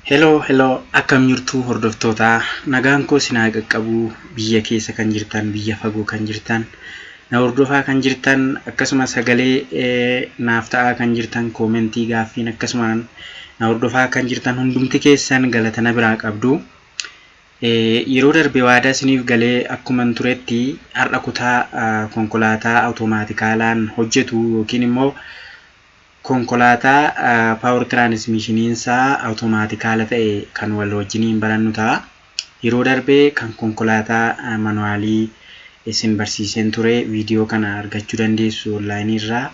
Hello, hello, akkam jirtu hordoftootaa? Nagaan koo isin haa qaqqabu. Biyya keessa kan jirtan, biyya fagoo kan jirtan, na hordofaa kan jirtan, akkasuma sagalee naaf ta'aa kan jirtan, koomentii gaaffiin akkasumaan na hordofaa kan jirtan hundumti keessan galata na biraa qabdu. Yeroo darbe waadaa isiniif galee akkuman turetti har'a kutaa konkolaataa awutomaatikaalaan hojjetu yookiin immoo konkolaataa power transmissioniin isaa awutomaatikaala ta'e kan wal wajjiniin barannu ta'a. Yeroo darbe kan konkolaataa manuwaalii isin barsiiseen ture, viidiyoo kana argachuu dandeessu onlaayinii irraa.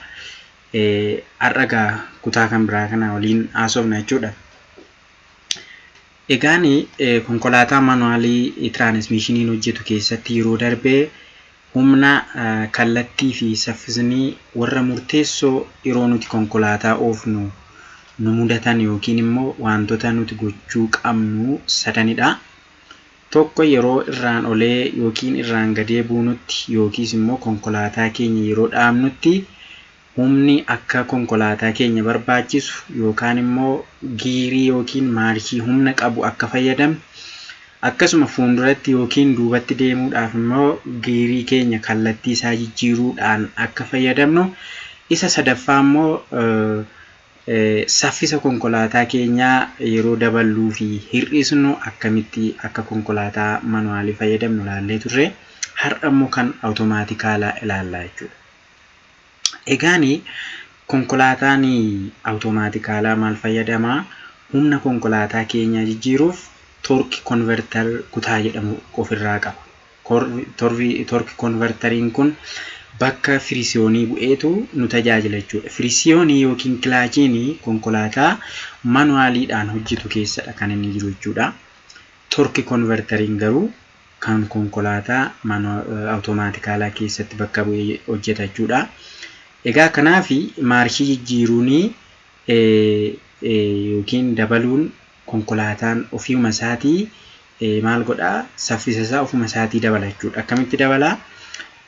Har'a egaa kutaa kan biraa kana waliin haasofna jechuudha. Egaan konkolaataa manuwaalii transmissioniin hojjetu keessatti yeroo darbe humna, kallattii fi saffisni warra murteessoo yeroo nuti konkolaataa oofnu nu mudatan yookiin immoo wantoota nuti gochuu qabnu sadanidha. Tokko, yeroo irraan olee yookiin irraan gadee buunutti yookiis immoo konkolaataa keenya yeroo dhaabnutti humni akka konkolaataa keenya barbaachisu yookaan immoo giirii yookiin maarshii humna qabu akka fayyadamnu, akkasuma fuulduratti yookiin duubatti deemuudhaaf immoo giirii keenya kallattii isaa jijjiiruudhaan akka fayyadamnu, isa sadaffaa immoo saffisa konkolaataa keenyaa yeroo daballuu fi hir'isnu akkamitti akka konkolaataa manuwaalii fayyadamnu ilaallee turre. Har'a immoo kan awutomaatikaalaa ilaallaa jechuudha. Egaan konkolaataan awutomaatikaalaa maal fayyadamaa? Humna konkolaataa keenyaa jijjiiruuf torque converter kutaa jedhamu ofirraa qaba. Torque converteriin kun bakka firisiyoonii bu'eetu nu tajaajila jechuudha. Firisiyoonii yookiin kilaachiin konkolaataa manuwaaliidhaan hojjetu keessadha kan inni jiru jechuudha. Torque converteriin garuu kan konkolaataa awutomaatikaalaa keessatti bakka bu'ee hojjeta jechuudha. Egaa kanaaf maarshii jijjiiruun yookiin dabaluun konkolaataan ofiuma isaatii maal godhaa? Saffisa isaa ofuma isaatii dabala jechuudha. Akkamitti dabalaa?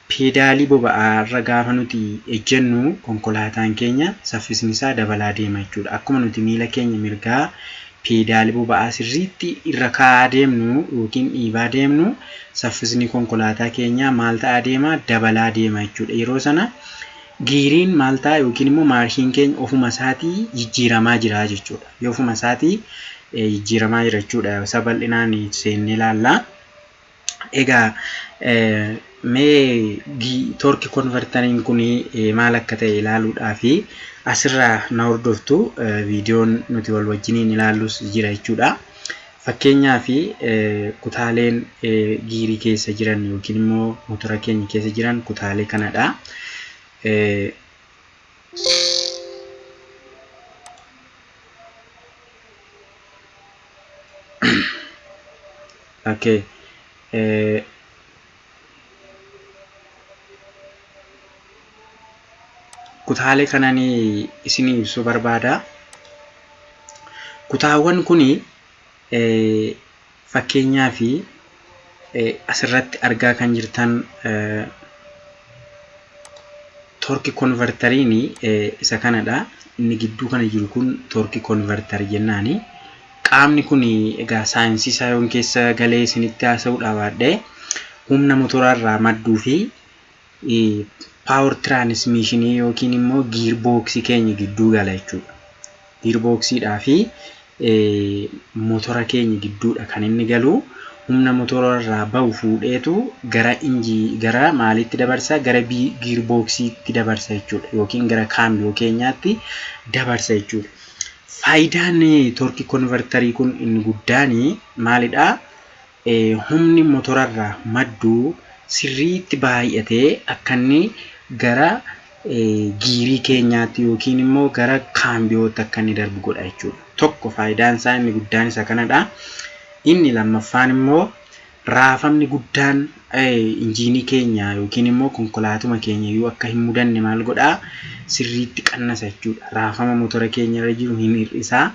Peedaalii boba'aa irra gaafa nuti ejjennu konkolaataan keenya saffisni isaa dabalaa deema jechuudha. Akkuma nuti miila keenya mirgaa peedaalii boba'aa sirriitti irra kaa'aa deemnu yookiin dhiibaa deemnu saffisni konkolaataa keenyaa maal ta'aa deema? Dabalaa deema jechuudha. Yeroo sana giiriin maal ta'a yookiin immoo maarshiin keenya ofuma isaatii jijjiiramaa jira jechuudha. Yoo ofuma isaatii jijjiiramaa jira jechuudha. Isa bal'inaan seennee ilaalla. Egaa mee torki konvertariin kun maal akka ta'e ilaaluudhaaf asirraa na hordoftu, viidiyoon nuti wal wajjiniin ilaallus jira jechuudha. Fakkeenyaaf kutaaleen giirii keessa jiran yookiin immoo motora keenya keessa jiran kutaalee kanadha. Okay. Kutaalee kanan isinii ibsuu barbaada. Kutaawwan kun fakkeenyaaf asirratti argaa kan jirtan torki konvertariin isa kanadha. Inni gidduu kana jiru kun torki konvertar jennaani. Qaamni kun egaa saayinsii isaa yoon keessa galee isinitti haasa'uudhaa baadhee, humna motoraarraa madduu fi power transmission yookiin immoo gear box keenya gidduu gala jechuudha. Gear boxiidhaa fi motora keenya gidduudha kan inni galu. Humna motorarraa bahu fuudheetu gara injii gara maaliitti dabarsa? Gara gear boxiitti dabarsa jechuudha, yookiin gara kaambiyoo keenyaatti dabarsa jechuudha. Faayidaan torki konvertarii kun inni guddaan maalidhaa? Humni motorarraa maddu sirriitti baay'atee akka inni gara giirii keenyaatti yookiin immoo gara kaambiyootti akka inni darbu godha jechuudha. Tokko, faayidaan isaa inni guddaan isa kanadha. Inni lammaffaan immoo raafamni guddaan injiinii keenya yookiin immoo konkolaatuma keenya iyyuu akka hin mudanne maal godhaa? Sirriitti qannasa jechuudha. Raafama motora keenya irra jiru hin hir'isaa.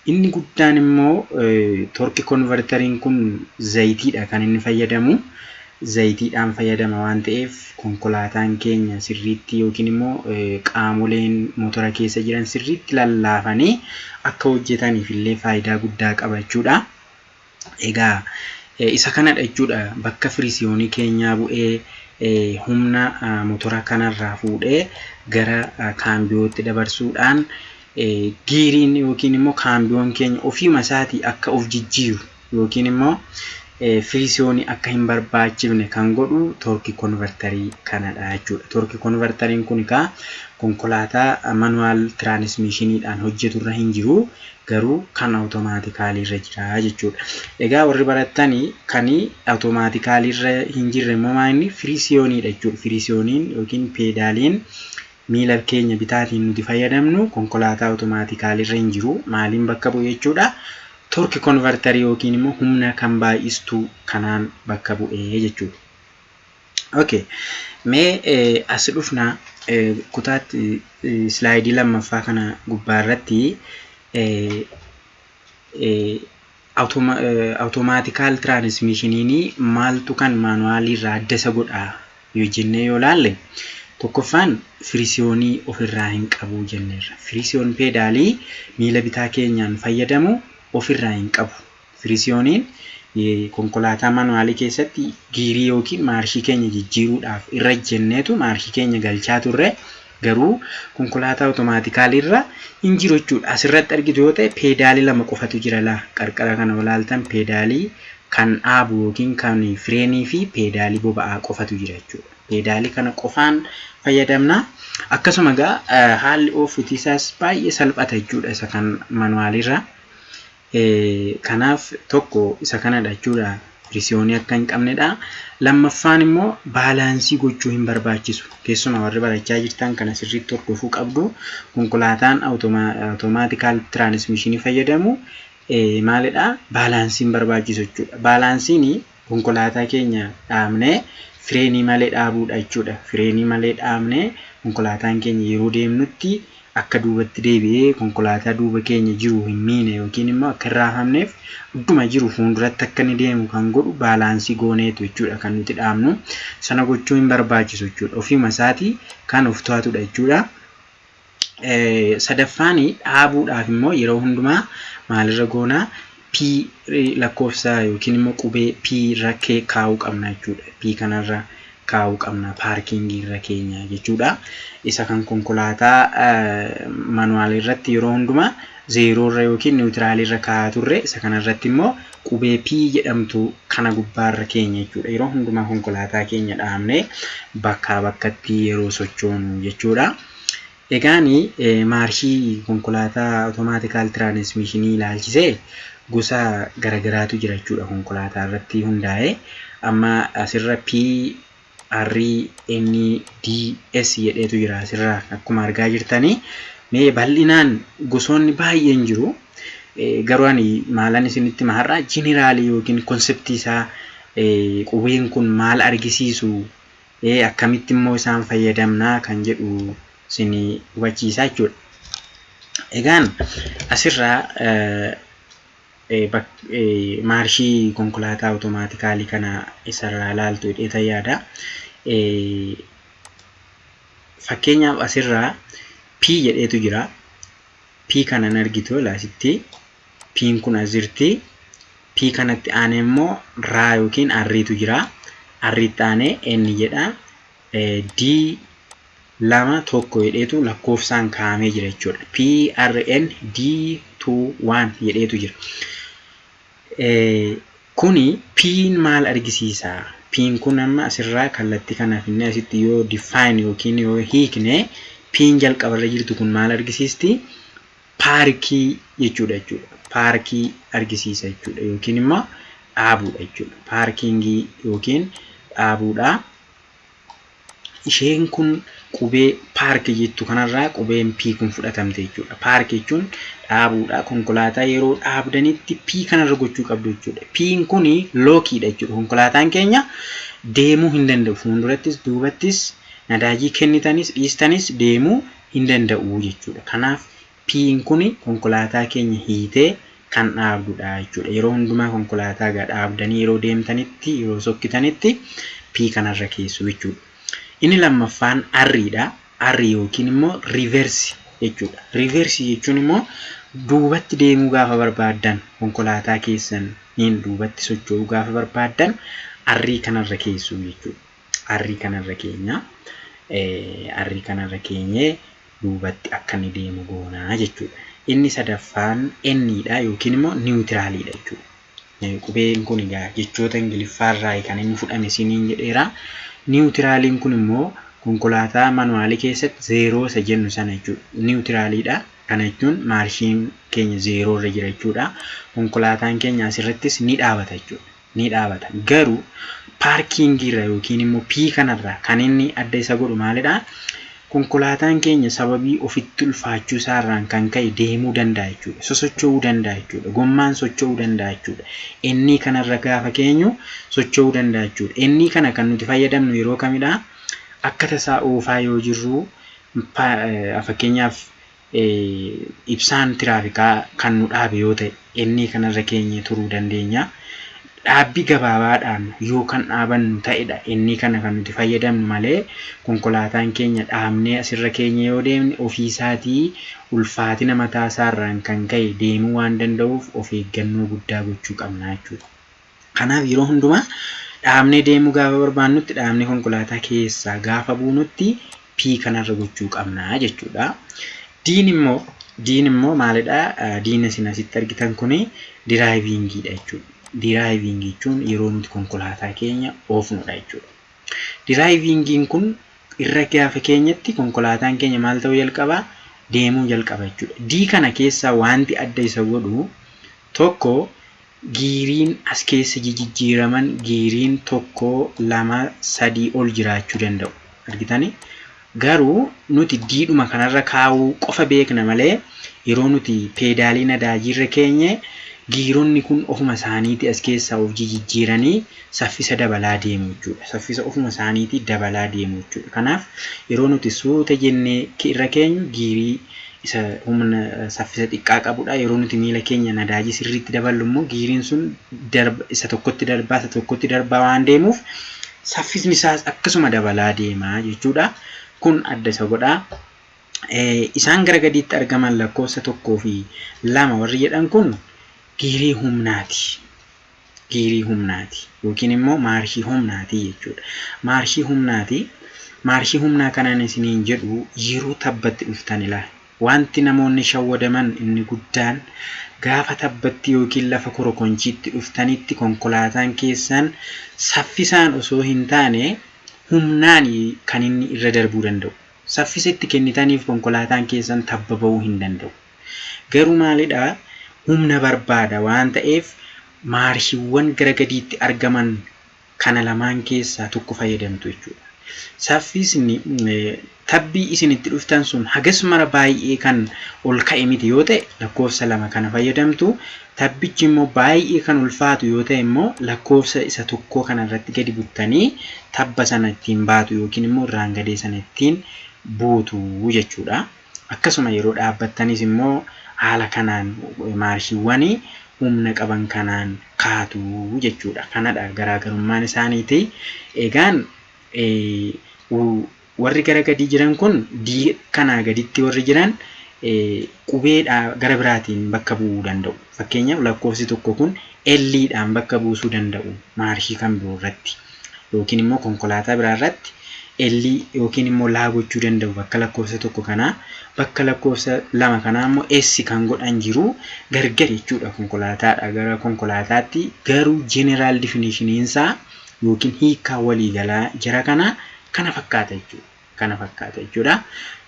Inni guddaan immoo torki konvertariin kun zayitiidha kan inni fayyadamu. Zayitiidhaan fayyadama waan ta'eef konkolaataan keenya sirriitti yookiin immoo qaamoleen motora keessa jiran sirriitti lallaafanii akka hojjetaniif illee faayidaa guddaa qaba jechuudha. Egaa isa kanadha jechuudha, bakka firisiyoonii keenyaa bu'ee humna motora kanarraa fuudhee gara kaambiyootti dabarsuudhaan giiriin yookiin immoo kaambiyoon keenya ofiima isaatii akka of jijjiiru yookiin immoo firisiyoonii akka hin barbaachifne kan godhu torque converterii kanadha jechuudha. Torque converteriin kun egaa konkolaataa manual transmissioniidhaan hojjeturra hin jiru, garuu kan automaticaliirra jira jechuudha. Egaa warri barattanii kan automaticaliirra hin jirre immoo maal? Firisiyooniidha jechuudha. Firisiyooniin yookiin peedaaliin miila keenya bitaatiin nuti fayyadamnu konkolaataa automaticaliirra hin jiru. Maaliin bakka bu'e jechuudha? Torque converterii yookiin immoo humna kan baay'istuu kanaan bakka bu'ee jechuudha. Okay. Mee as dhufna, kutaatti slideii lammaffaa kana gubbaa irratti automatical transmissioniin maaltu kan manualii irraa adda isa godha yoo jennee yoo laalle, tokkoffaan firisiyoonii ofirraa hin qabu jenneerra. Firisiyoon peedaalii miila bitaa keenyaan fayyadamu ofirraa hin qabu. Firisiyooniin konkolaataa manualii keessatti giirii yookiin maarshii keenya jijjiiruudhaaf irra jenneetu maarshii keenya galchaa turre, garuu konkolaataa automaticaliirra hin jiru jechuudha. Asirratti argitu yoo ta'e, peedaalii lama qofatu jira laa. Qarqara kana olaaltan peedaalii kan dhaabu yookiin kan fireenii fi peedaalii boba'aa qofatu jira jechuudha. Peedaalii kana qofaan fayyadamna. Akkasuma egaa haalli ooffitii isaas baay'ee salphata jechuudha isa kan manualiirra. Kanaaf tokko isa kanadha jechuudha. Firisiyoonii akka hin qabnedha. Lammaffaan immoo balanceii gochuu hin barbaachisu. Keessumaa warri barachaa jirtan kana sirriitti hordofuu qabdu. Konkolaataan automatical transmissionii fayyadamu maalidha? Balanceiin barbaachisu jechuudha. Balanceiin konkolaataa keenya dhaabnee fireenii malee dhaabuudha jechuudha. Fireenii malee dhaabnee konkolaataan keenya yeroo deemnutti akka duubatti deebi'ee konkolaataa duuba keenya jiru hin miine yookiin immoo akka hin raafamneef idduma jiru fuulduratti akka inni deemu kan godhu balanceii gooneetu jechuudha kan nuti dhaabnu. Sana gochuu hin barbaachisu jechuudha. Ofiima isaatii kan of to'atudha jechuudha. Sadaffaan, dhaabuudhaaf immoo yeroo hundumaa maalirra goonaa? P lakkoofsa yookiin immoo qubee P irra kaa'uu qabna jechuudha. P kanarra kaa'uu qabna, parkingii irra keenya jechuudha. Isa kan konkolaataa manualii irratti yeroo hundumaa zeeroo irra yookiin neutralii irra kaa'aa turre, isa kanarratti immoo qubee P jedhamtu kana gubbaarra keenya jechuudha. Yeroo hundumaa konkolaataa keenya dhaabnee bakkaa bakkatti yeroo sochoonu jechuudha. Egaan maarshii konkolaataa automatical transmissionii ilaalchisee gosa garagaraatu jira jechuudha konkolaataa irratti hundaa'ee. Amma asirra P R N D S jedheetu jira asirraa akkuma argaa jirtanii. Mee bal'inaan gosoonni baay'een jiru. Garuu ani maalan isinitti hima har'a? Generalii yookiin conceptii isaa, qubeen kun maal argisiisu, akkamitti immoo isaan fayyadamnaa kan jedhu isin hubachiisaa jechuudha. Egaan asirraa maarshii konkolaataa automaticalii kana isarraa ilaaltu jedheetan yaada. Fakkeenyaaf asirraa P jedheetu jira. P kanan argitu asitti. P'n kun as jirti. P kanatti aanee immoo R yookiin R'tu jira. R'tti aanee N jedha. D 2 1 jedheetu lakkoofsaan kaa'amee jira jechuudha. P R N D 2 1 jedheetu jira. Kuni P'n maal argisiisa? P'n kun amma asirraa kallattii kanaaf inni asitti yoo define yookiin yoo hiikne, P'n jalqabarra jirtu kun maal argisiisti? Parkii jechuudha. Parkii argisiisa jechuudha yookiin immoo dhaabuudha jechuudha. Parkingii yookiin dhaabuudha. Isheen kun qubee park jettu kanarraa qubeen P kun fudhatamte jechuudha. Park jechuun dhaabuudha. Konkolaataa yeroo dhaabdanitti P kanarra gochuu qabdu jechuudha. P'n kun lockiidha jechuudha. Konkolaataan keenya deemuu hin danda'u. Fuuldurattis duubattis, nadaajii kennitanis dhiistanis deemuu hin danda'u jechuudha. Kanaaf P'n kun konkolaataa keenya hiitee kan dhaabdudha jechuudha. Yeroo hundumaa konkolaataa egaa dhaabdanii yeroo deemtanitti, yeroo sokkitanitti P kanarra keessu jechuudha. Inni lammaffaan R'dha. R yookiin immoo reverse jechuudha. Reverse jechuun immoo duubatti deemuu gaafa barbaaddan, konkolaataa keessaniin duubatti socho'uu gaafa barbaaddan R kanarra keessu jechuudha. R kanarra keenya. R kanarra keenyee duubatti akka inni deemu goonaa jechuudha. Inni sadaffaan N dha yookiin immoo neutraliidha jechuudha. Qubeen kun egaa jechoota Ingiliffaarraa kan inni fudhame isiniin jedheera. Neutraliin kun immoo konkolaataa manualii keessatti zero isa jennu sana jechuudha. Neutraliidha. Kana jechuun maarshiin keenya zero irra jira jechuudha. Konkolaataan keenya asirrattis ni dhaabata jechuudha. Ni dhaabata. Garuu parkingiirra yookiin immoo P kanarraa kan inni adda isa godhu maalidhaa? Konkolaataan keenya sababii ofitti ulfaachuu isaarraan kan ka'e deemuu danda'a jechuudha. Sosocho'uu danda'a jechuudha. Gommaan socho'uu danda'a jechuudha. Inni kanarra gaafa keenyu socho'uu danda'a jechuudha. Inni kana kan nuti fayyadamnu yeroo kamidhaa? Akka tasaa oofaa yoo jirru, fakkeenyaaf ibsaan tiraafikaa kan nu dhaabe yoo ta'e, inni kanarra keenyee turuu dandeenya. Dhaabbii gabaabaadhaan yoo kan dhaabannu ta'edha inni kana kan nuti fayyadamnu malee, konkolaataan keenya dhaabnee asirra keenya yoo deemne ofiisaatii ulfaatina mataa isaarraan kan ka'e deemuu waan danda'uuf of eeggannoo guddaa gochuu qabna jechuudha. Kanaaf yeroo hundumaa dhaabnee deemuu gaafa barbaannutti, dhaabnee konkolaataa keessaa gaafa buunutti P kanarra gochuu qabna jechuudha. D'n immoo maalidhaa? D'n isin asitti argitan kuni drivingiidha jechuudha. Drivingii jechuun yeroo nuti konkolaataa keenya oofnudha jechuudha. Drivingiin kun irra gaafa keenyatti konkolaataan keenya maal ta'uu jalqabaa? Deemuu jalqaba jechuudha. D kana keessaa wanti adda isa godhu tokko, geariin as keessa jijjiiraman geariin tokko, lama, sadii ol jiraachuu danda'u. Argitanii? Garuu nuti D'dhuma kanarra kaa'uu qofa beekna malee, yeroo nuti pedalii nadaajiirra keenye gearonni kun ofuma isaaniitii as keessaa of jijjiiranii saffisa dabalaa deemu jechuudha. Saffisa ofuma isaaniitii dabalaa deemu jechuudha. Kanaaf yeroo nuti suuta jennee irra keenyu gearii isa humna saffisa xiqqaa qabudha. Yeroo nuti miila keenya nadaajii sirriitti daballu immoo geariin sun isa tokkotti darbaa, isa tokkotti darbaa waan deemuuf saffisni isaas akkasuma dabalaa deema jechuudha. Kun adda isa godha. Isaan gara gadiitti argaman lakkoofsa 1 fi 2 warri jedhan kun gearii humnaati. Gearii humnaati yookiin immoo maarshii humnaati jechuudha. Maarshii humnaati. Maarshii humnaa kanaan isiniin jedhu, yeroo tabbatti dhuftan ilaala. Wanti namoonni shawwadaman inni guddaan gaafa tabbatti yookiin lafa korokonchiitti dhuftanitti konkolaataan keessan saffisaan osoo hin taane humnaan kan inni irra darbuu danda'u. Saffisa itti kennitaniif konkolaataan keessan tabba ba'uu hin danda'u. Garuu maalidhaa, humna barbaada waan ta'eef maarshiiwwan gara gadiitti argaman kana lamaan keessaa tokko fayyadamtu jechuudha. Saffisni tabbii isin itti dhuftan sun hagas mara baay'ee kan ol ka'e miti yoo ta'e, lakkoofsa 2 kana fayyadamtu. Tabbichi immoo baay'ee kan ulfaatu yoo ta'e immoo lakkoofsa isa tokkoo kana irratti gadi buttanii tabba sana ittiin baatu yookiin immoo irraan gadee sana ittiin buutu jechuudha. Akkasuma yeroo dhaabbattanis immoo haala kanaan maarshiiwwan humna qaban kanaan kaatu jechuudha. Kanadha garaagarummaan isaaniiti. Egaan warri gara gadii jiran kun, D kanaa gaditti warri jiran, qubeedhaa gara biraatiin bakka bu'uu danda'u. Fakkeenyaaf lakkoofsi 1 kun L'dhaan bakka buusuu danda'u maarshii kan biroo irratti, yookiin immoo konkolaataa biraa irratti L yookiin immoo laa gochuu danda'u bakka lakkoofsa 1 kanaa. Bakka lakkoofsa 2 kanaa immoo S kan godhan jiru. Gargar jechuudha konkolaataadha gara konkolaataatti. Garuu general definitioniinsaa yookiin hiikkaa waliigalaa jara kanaa kana fakkaata jechuudha. Kana fakkaata jechuudha.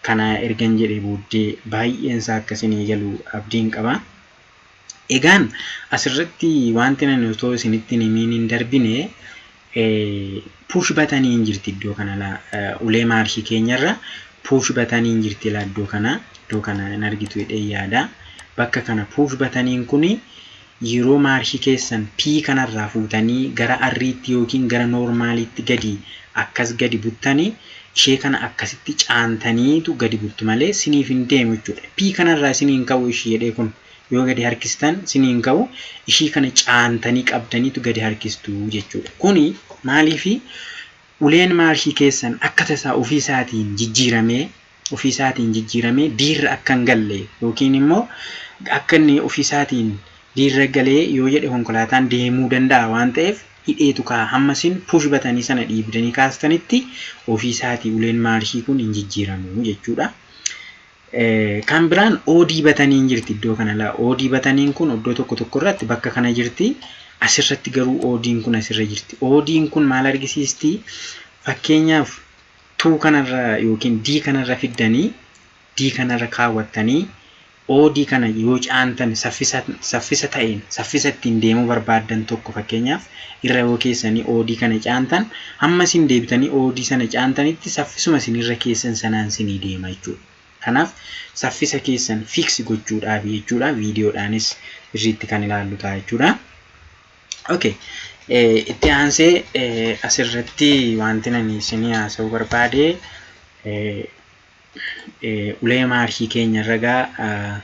Kana ergan jedhee booddee baay'een isaa akkasinii galu abdiin qaba. Egaan asirratti wanti ani otoo isinitti hin himiin hin darbine, push buttoniin jirti iddoo kana. Ulee maarshii keenyarra push buttoniin jirti laa iddoo kana hin argitu jedhee yaada. Bakka kana push buttoniin kuni yeroo maarshii keessan P kanarraa fuutanii gara R'tti yookiin gara normaliitti gadi akkas gadi buttanii, ishee kana akkasitti caantaniitu gadi buttu malee siniif hin deemu jechuudha. P kanarraa isiniin ka'u ishii jedhee kun Yoo gadi harkistan siniin ka'u, ishii kana caantanii qabdaniitu gadi harkistu jechuudha. Kuni maaliifi uleen maarshii keessan akka tasaa ofiisaatiin jijjiiramee D irra akka hin galle yookiin immoo akka inni ofiisaatiin D irra galee yoo jedhe konkolaataan deemuu danda'a waan ta'eef hidheetu ka'a. Hamma isin push buttonii sana dhiibdanii kaastanitti ofiisaatii uleen maarshii kun hin jijjiiramu jechuudha. Kan biraan OD buttoniin jirti iddoo kana laa. OD buttoniin kun iddoo tokko tokko irratti bakka kana jirti. Asirratti garuu OD'n kun asirra jirti. OD'n kun maal argisiisti? Fakkeenyaaf, two kanarra yookiin D kanarra fiddanii, D kanarra kaawwattanii, OD kana yoo caantan, saffisa ta'een, saffisa ittiin deemuu barbaaddan tokko fakkeenyaaf irra yoo keessanii OD kana caantan, hamma isin deebitanii OD sana caantanitti saffisuma isin irra keessan sanaan isinii deema jechuudha. Kanaaf saffisa keessan fix gochuudhaaf jechuudha. Viidiyoodhaanis sirriitti kan ilaallu ta'a jechuudha. Okay. Itti aansee asirratti wanti ani isinii haasa'uu barbaade, ulee maarshii keenya irra gaa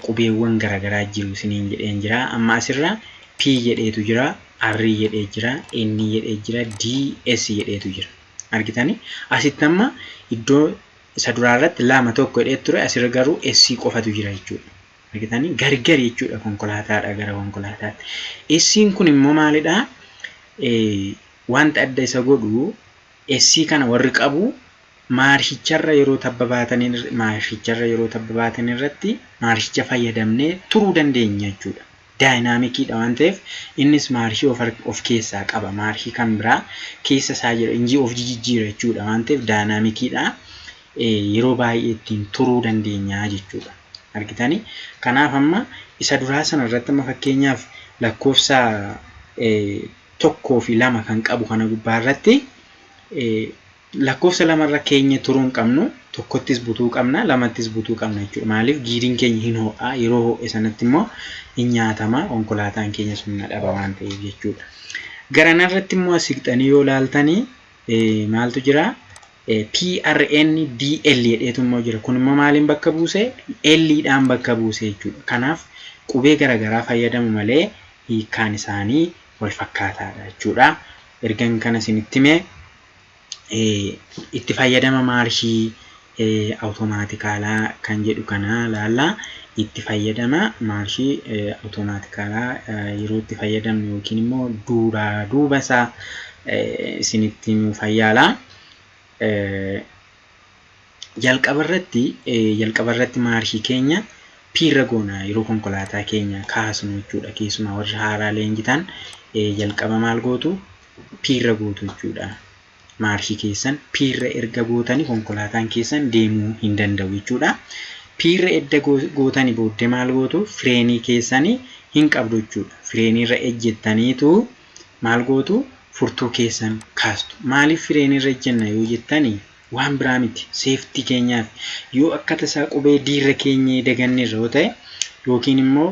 qubeewwan garaagaraa jiru isiniin jedheen jira. Amma asirra P jedheetu jira, R jedhee jira, N jedhee jira, D, S jedheetu jira. Argitanii? Asitti amma iddoo isa duraa irratti lama tokko jedhee ture, asirra garuu S qofatu jira jechuudha. Argitanii? Gargari jechuudha konkolaataadha gara konkolaataatti. S'n kun immoo maalidhaa? Wanta adda isa godhu, S kana warri qabu maarsicharra yeroo tabba baatan irratti maarshicha fayyadamnee turuu dandeenya jechuudha. Dynamiciidha waan ta'eef innis maarshii of keessaa qaba. Maarshii kan biraa keessa isaa jira. Injii of jijjiira jechuudha waan ta'eef dynamiciidha. Yeroo baay'ee ittiin turuu dandeenya jechuudha. Argitanii? Kanaaf amma isa duraa sana irratti amma fakkeenyaaf lakkoofsa tokkoo fi lama kan qabu kana gubbaa irratti lakkoofsa lamarra keenya turuu hin qabnu, tokkottis butuu qabna, lamattis butuu qabna jechuudha. Maaliif? Geariin keenya hin ho'a, yeroo ho'e sanatti immoo hin nyaatama, konkolaataan keenya sun na dhaba waan ta'eef jechuudha. Garanarratti immoo as siqxanii yoo ilaaltanii maaltu jira? PRNDL jedheetu immoo jira. Kun immoo maaliin bakka buuse? L dhaan bakka buuse jechuudha. Kanaaf qubee garaagaraa fayyadamu malee hiikkaan isaanii wal fakkaataadha jechuudha. Ergan kana isinitti himee, itti fayyadama maarshii awutomaatikaalaa kan jedhu kana laallaa. Itti fayyadama maarshii awutomaatikaalaa yeroo itti fayyadamnu yookiin immoo duraa duuba isaa isinitti himuu fayyaala. Jalqaba irratti maarshii keenya P irra goona yeroo konkolaataa keenya kaasnu jechuudha. Keessumaa warri haaraa leenjitan jalqaba maal gootu? P irra gootu jechuudha. Maarshii keessan P irra erga gootanii konkolaataan keessan deemuu hin danda'u jechuudha. P irra edda gootanii booddee maal gootu? Fireenii keessanii hin qabdu jechuudha. Fireenii irra ejjettaniitu maal gootu? Furtuu keessan kaastu. Maaliif fireenii irra ejjenna yoo jettanii, waan biraa miti, safety keenyaaf. Yoo akka tasaa qubee D irra keenyee daganneerra yoo ta'e, yookiin immoo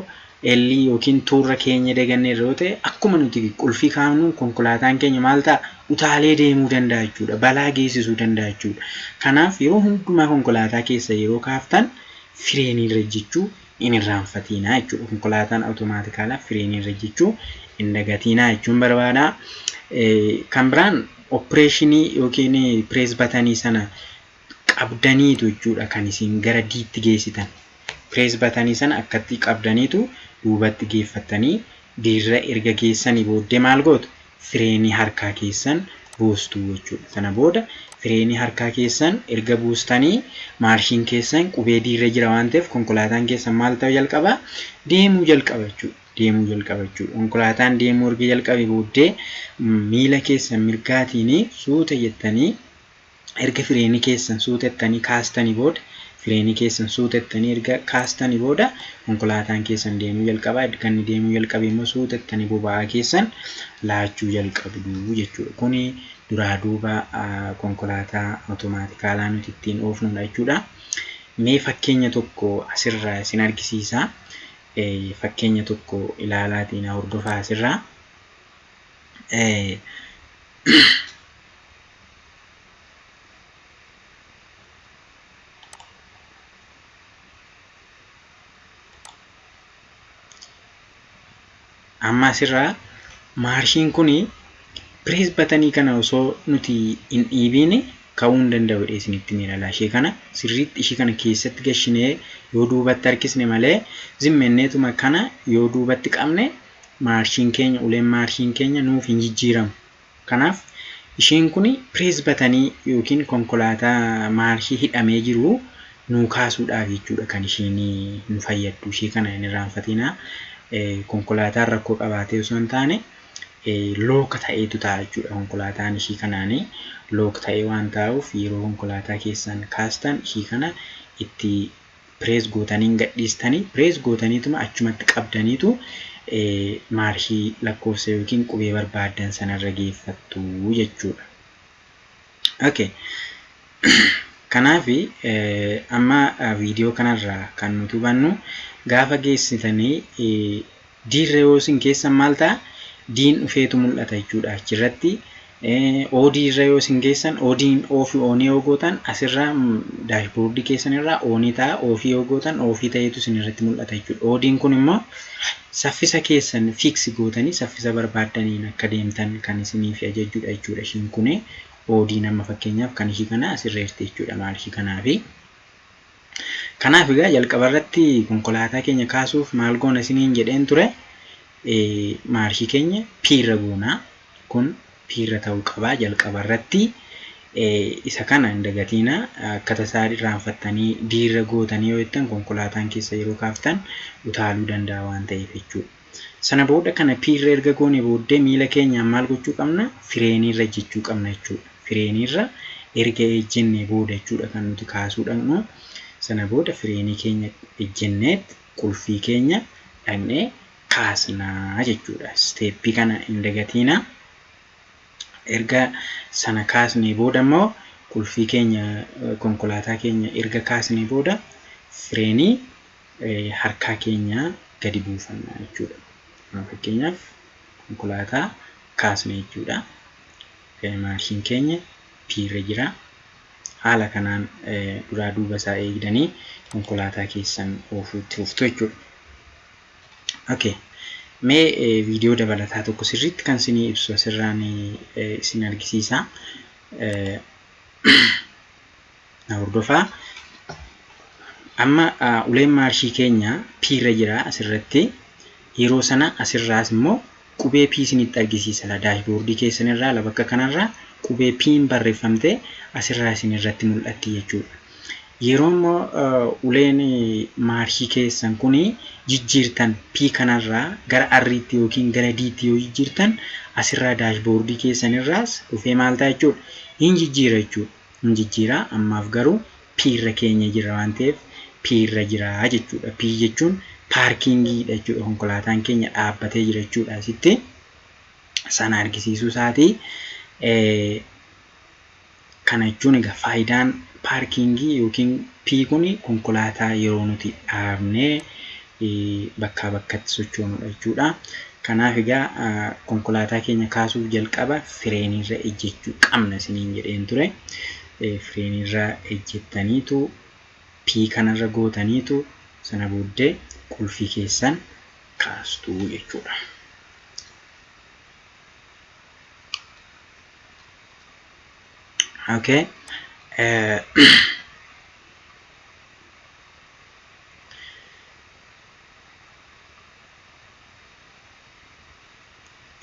L yookiin two rra keenya daganneerra yoo ta'e, akkuma nuti qulfii kaafnu konkolaataan keenya maal ta'a? Utaalee deemuu danda'a jechuudha. Balaa geessisuu danda'a jechuudha. Kanaaf yeroo hundumaa konkolaataa keessa yeroo kaaftan fireenii irra ejjechuu hin irraanfatiinaa jechuudha. Konkolaataan awutomaatikaalaa fireenii irra ejjechuu hin dagatiinaa jechuun barbaada. Kan biraan operationii yookiin press buttonii sana qabdaniitu jechuudha kan isin gara D tti geessitan. Press buttonii sana akkatti qabdaniitu duubatti geeffattanii D irra erga geessanii booddee maal gootu? Fireenii harkaa keessan buustuu jechuudha. Sana booda fireenii harkaa keessan erga buustanii maarshiin keessan qubee D irra jira waan ta'eef konkolaataan keessan maal ta'uu jalqaba? Deemuu jalqaba jechuudha. Deemuu jalqaba jechuudha. Konkolaataan deemuu erga jalqabe booddee miila keessan mirgaatiin suuta jettanii, erga fireenii keessan suuta jettanii kaastanii booda, fireenii keessan suuta jettanii erga kaastanii booda konkolaataan keessan deemuu jalqaba. Erga inni deemuu jalqabe immoo suuta jettanii boba'aa keessan laachuu jalqabdu jechuudha. Kuni duraa duuba konkolaataa otomaatikaalaa nuti ittiin oofnudha jechuudha. Mee fakkeenya tokko asirraa isin argisiisa. Fakkeenya tokko ilaalaatii na hordofaa asirraa. Amma asirraa maarshiin kun press buttonii kana osoo nuti hin dhiibiin ka'uu hin danda'u jedhee isinitti miidhala. Ishee kana sirriitti ishee kana keessatti gashinee yoo duubatti harkisne malee zimmenneetuma kana yoo duubatti qabne maarshiin keenya uleen maarshiin keenya nuuf hin jijjiiramu. Kanaaf isheen kun press buttonii yookiin konkolaataa maarshii hidhamee jiru nuu kaasuudhaaf jechuudha kan isheen nu fayyaddu. Ishee kana hin irraanfatinaa. Konkolaataan rakkoo qabaatee osoo hin taane lock ta'eetu ta'a jechuudha. Konkolaataan ishii kanaanii lock ta'ee waan taa'uuf yeroo konkolaataa keessan kaastan ishii kana itti press gootanii gadhiistanii press gootaniituma achumatti qabdaniitu maarshii lakkoofsa yookiin qubee barbaaddan sanarra geeffattu jechuudha. Okay. Kanaaf amma viidiyoo kanarraa kan nuti hubannu gaafa geessitanii D irra yoo isin keessan maal ta'a? D'n dhufeetu mul'ata jechuudha achirratti. OD irra yoo isin geessan OD'n off onii yoo gootan asirraa dashboardii keessan irraa onii ta'a. Offii yoo gootan offii ta'eetu isin irratti mul'ata jechuudha. OD'n kun immoo saffisa keessan fix gootanii saffisa barbaaddaniin akka deemtan kan isiniif ajajjudha jechuudha. Ishiin kuni OD'n amma fakkeenyaaf kan ishii kana asirra jirti jechuudha maal ishii kanaafi. Kanaaf egaa jalqaba irratti konkolaataa keenya kaasuuf maal goona isiniin jedheen ture, maarshii keenya P irra goonaa. Kun P irra ta'uu qabaa jalqaba irratti. Isa kana hin dagatiina, akka tasaa irraanfattanii D irra gootanii yoo jettan konkolaataan keessa yeroo kaaftan utaaluu danda'a waan ta'eef jechuudha. Sana booda kana P irra erga goone booddee miila keenyaan maal gochuu qabna? Fireenii irra ejjechuu qabna jechuudha. Fireenii irra erga ejjennee booda jechuudha kan nuti kaasuu dhaqnu. Sana booda fireenii keenya ejjenneet qulfii keenya dhaqnee kaasnaa jechuudha. Steppii kana hin dagatiina. Erga sana kaasnee booda immoo qulfii keenya konkolaataa keenya erga kaasnee booda fireenii harkaa keenya gadi buufanna jechuudha. Fakkeenyaaf konkolaataa kaasne jechuudha. Maarshiin keenya P irra jira. Haala kanaan duraa duuba isaa eegdanii konkolaataa keessan oofuutti fuftu jechuudha. Okay. Mee viidiyoo dabalataa tokko sirriitti kan isinii ibsu asirraan isin argisiisa. Na hordofaa. Amma uleen maarshii keenya P irra jira asirratti. Yeroo sana asirraas immoo qubee P isinitti argisiisa. Dashboardii keessan irraa bakka kanarraa qubee P'n barreeffamtee asirraa isin irratti mul'atti jechuudha. Yeroo immoo uleen maarshii keessan kuni jijjiirtan P kanarraa gara R'tti yookiin gara D'tti yoo jijjiirtan asirraa dashboardii keessan irraas dhufee maal ta'a jechuudha? Hin jijjiira jechuudha. Hin jijjiira, ammaaf garuu P irra keenya jira waan ta'eef P irra jira jechuudha. P jechuun parkingiidha jechuudha. Konkolaataan keenya dhaabbatee jira jechuudha asitti. Sana argisiisuu isaatii. Kana jechuun egaa faayidaan parkingii yookiin P kun konkolaataa yeroo nuti dhaabnee bakkaa bakkatti sochoonudha jechuudha. Kanaaf egaa konkolaataa keenya kaasuuf jalqaba fireeniirra ejjechuu qabna isiniin jedheen ture. Fireeniirra ejjettaniitu P kanarra gootaniitu sana booddee qulfii keessan kaastuu jechuudha. Okay.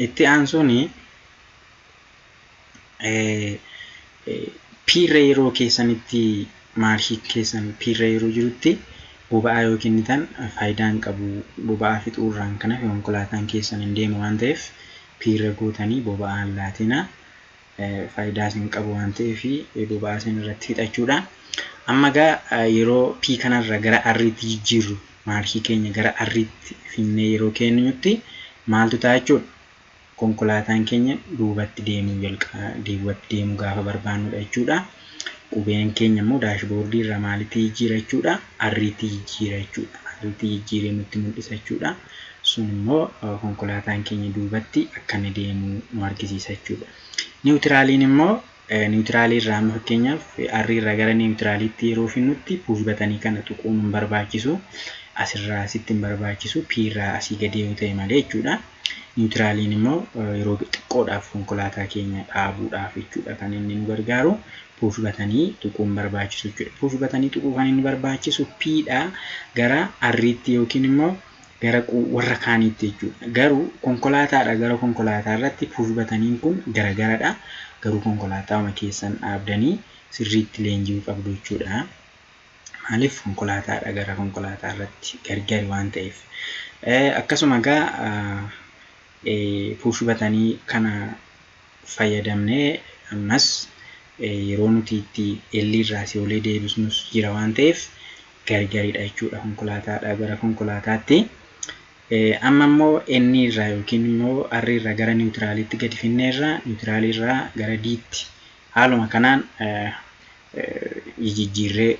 Itti aansuun P irra yeroo keessanitti maarshii keessan P irra yeroo jirutti boba'aa yoo kennitan faayidaa hin qabu. Boba'aa fixuurraan kan hafe konkolaataan keessan hin deemu waan ta'eef P irra gootanii boba'aa hin laatina. Faayidaa isin qabu waan ta'eef boba'aa isin irratti fixachuudha. Amma egaa yeroo P kanarra gara R'tti jijjiirru maarshii keenya gara R'tti finnee yeroo keenyutti maaltu ta'a jechuudha? Konkolaataan keenya duubatti deemuu jalqaba, duubatti deemuu gaafa barbaannudha jechuudha. Qubeen keenya immoo dashboardii irraa maalitti jijjiira jechuudha? R'tti jijjiira jechuudha. R'tti jijjiiree nutti mul'isa jechuudha. Sun immoo konkolaataan keenya duubatti akka inni deemu nu argisiisa jechuudha. Neutraliin immoo neutralii irraa amma fakkeenyaaf R irraa gara neutraliitti yeroo finnutti push buttonii kana tuquun hin barbaachisu. Asirraa asitti hin barbaachisu. P irraa asii gadi yoo ta'e malee jechuudha. Neutraliin immoo yeroo xiqqoodhaaf konkolaataa keenya dhaabuudhaaf jechuudha kan inni nu gargaaru. Push buttonii tuquun barbaachisu jechuudha. Push buttonii tuquu kan inni barbaachisu Pdhaa gara R'tti yookiin immoo gara warra kaaniitti jechuudha. Garuu konkolaataadha gara konkolaataa irratti push buttoniin kun garagaradha. Garuu konkolaataama keessan dhaabdanii sirriitti leenji'uu qabdu jechuudha. Maaliif konkolaataadha gara konkolaataa irratti gargari waan ta'eef. Akkasuma egaa push buttonii kana fayyadamnee ammas yeroo nuti itti L irraa asii olee deebisnus jira waan ta'eef gargaridha jechuudha konkolaataadhaa gara konkolaataatti. Amma immoo N irraa yookiin immoo R irraa gara neutraliitti gadi finneerra, neutralii irraa gara D'tti haaluma kanaan jijjiirree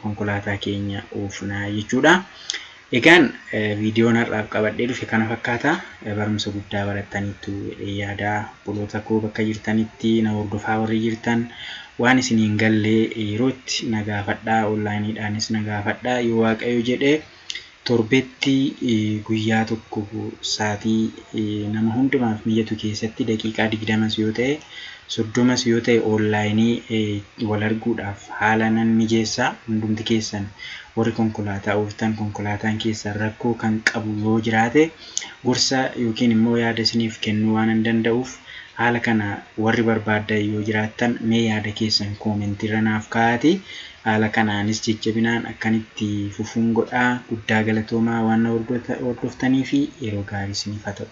konkolaataa keenya oofnaa jechuudha. Egaan viidiyoon har'aaf qabadhee dhufe kana fakkaata. Barumsa guddaa barattaniittu jedhee yaada. Obboloota koo bakka jirtanitti na hordofaa warri jirtan, waan isin hin galle yerootti na gaafadhaa, onlineiidhaanis na gaafadhaa. Yoo Waaqayyo jedhee torbetti guyyaa tokko saatii nama hundumaaf mijatu keessatti daqiiqaa 20s yoo ta'e, 30s yoo ta'e, onlineii wal arguudhaaf haala nan mijeessaa. Hundumti keessan warri konkolaataa ooftan, konkolaataan keessan rakkoo kan qabu yoo jiraate, gorsa yookiin immoo yaada isiniif kennuu waan hin danda'uuf, haala kana warri barbaaddan yoo jiraattan, mee yaada keessan commentiirra naaf kaa'aati. Haala kanaanis jajjabinaan akkanitti fufuun godhaa. Guddaa galatoomaa waan na hordoftanii fi yeroo gaarii isiniif haa ta'u.